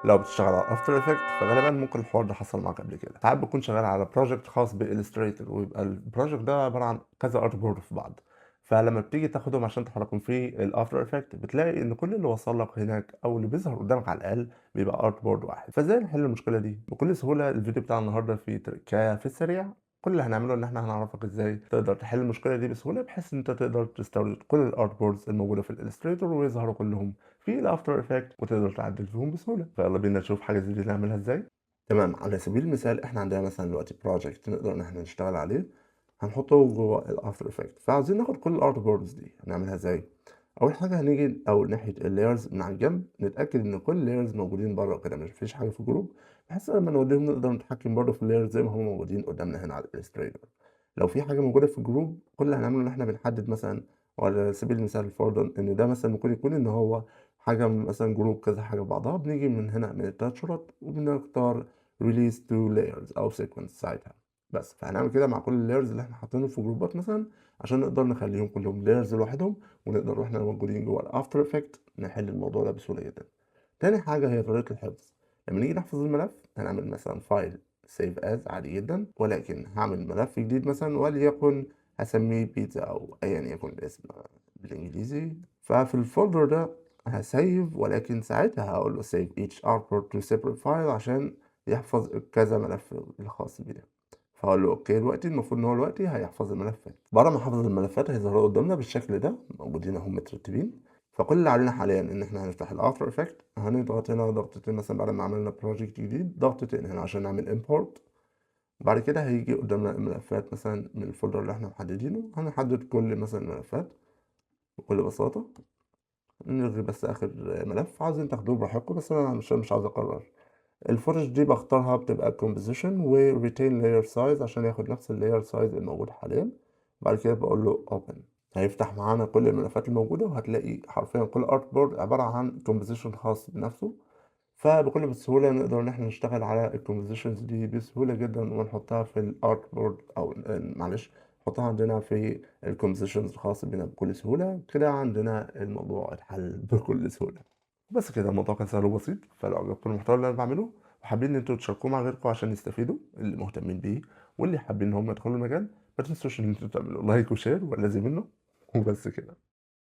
لو بتشتغل على After Effects فغالبا ممكن الحوار ده حصل معاك قبل كده. ساعات بتكون شغال على project خاص ب Illustrator ويبقى ال project ده عبارة عن كذا artboard في بعض، فلما بتيجي تاخدهم عشان تحركهم في ال After Effects بتلاقي ان كل اللي وصل لك هناك او اللي بيظهر قدامك على الاقل بيبقى artboard واحد. فازاي نحل المشكلة دي بكل سهوله؟ الفيديو بتاع النهارده فيه تركايه في السريع. كل اللي هنعمله ان احنا هنعرفك ازاي تقدر تحل المشكلة دي بسهوله، بحيث ان انت تقدر تستورد كل ال artboards الموجودة في ال Illustrator ويظهروا كلهم في ال After Effects وتقدر تعدل فيهم بسهوله. فيلا بينا نشوف حاجة زي دي نعملها ازاي. تمام، على سبيل المثال احنا عندنا مثلا دلوقتي project نقدر ان احنا نشتغل عليه، هنحطه جوه ال After Effects، فعاوزين ناخد كل ال artboards دي. هنعملها ازاي؟ اول حاجة هنيجي او ناحية ال layers من على الجنب، نتاكد ان كل ال layers موجودين بره كده، مش فيش حاجة في group، بحيث لما نوديهم نقدر نتحكم برضه في ال layers زي ما هم موجودين قدامنا هنا على ال Illustrator. لو في حاجة موجودة في ال group، كل اللي هنعمله ان احنا بنحدد مثلا، وعلى سبيل المثال فرضا ان ده مثلا ممكن يكون ان هو حاجة مثلا group كذا حاجة في بعضها، بنيجي من هنا من التاتشرات وبنختار release to layers او sequence ساعتها بس. فهنعمل كده مع كل ال layers اللي احنا حاطينهم في جروبات مثلا عشان نقدر نخليهم كلهم layers لوحدهم، ونقدر واحنا موجودين جوه ال After Effects نحل الموضوع ده بسهولة جدا. تاني حاجة هي طريقه الحفظ. لما نيجي نحفظ الملف هنعمل مثلا file save as عادي جدا، ولكن هعمل ملف جديد مثلا وليكن هسميه بيتزا او ايا يكن الاسم بالانجليزي. ففي ال folder ده ه save، ولكن ساعتها هقول له save each artboard to separate file عشان يحفظ كذا ملف الخاص بيه. فاقول له okay. دلوقتي المفروض ان هو دلوقتي هيحفظ الملفات. بعد ما حفظ الملفات هيظهروا قدامنا بالشكل ده، موجودين اهم مترتبين. فكل اللي علينا حاليا ان احنا هنفتح ال After Effects، هنضغط هنا ضغطتين مثلا بعد ما عملنا project جديد، ضغطتين هنا عشان نعمل import. بعد كده هيجي قدامنا الملفات مثلا من ال folder اللي احنا محددينه. هنحدد كل مثلا الملفات بكل بساطة، نلغي بس آخر ملف. عاوزين تاخدوه براحتكم، بس أنا مش عاوز أكرر. ال footage دي بختارها بتبقى composition و retain layer size عشان ياخد نفس ال layer size الموجود حاليا. بعد كده بقول له open، هيفتح معانا كل الملفات الموجودة، وهتلاقي حرفيا كل artboard عبارة عن composition خاص بنفسه. فبكل سهولة نقدر إن احنا نشتغل على ال compositions دي بسهولة جدا ونحطها في ال artboard أو معلش نحطها عندنا في ال compositions الخاص بينا بكل سهولة. كده عندنا الموضوع اتحل بكل سهولة. بس كده الموضوع كان سهل وبسيط. فلو عجبكم المحتوى اللي انا بعمله وحابين ان انتوا تشاركوه مع غيركم عشان يستفيدوا، اللي مهتمين بيه واللي حابين ان هم يدخلوا المجال، ما تنسوش ان انتوا تعملوا like و share واللازم منه. وبس كده.